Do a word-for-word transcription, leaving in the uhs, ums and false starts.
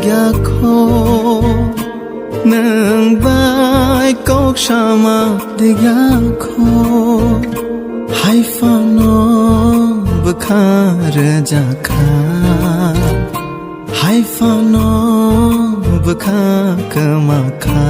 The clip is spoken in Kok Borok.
Yakho, nwng bai kok sama de yakho. Hai phano bwkha rwjakha. Hai phano bwkha kwmakha.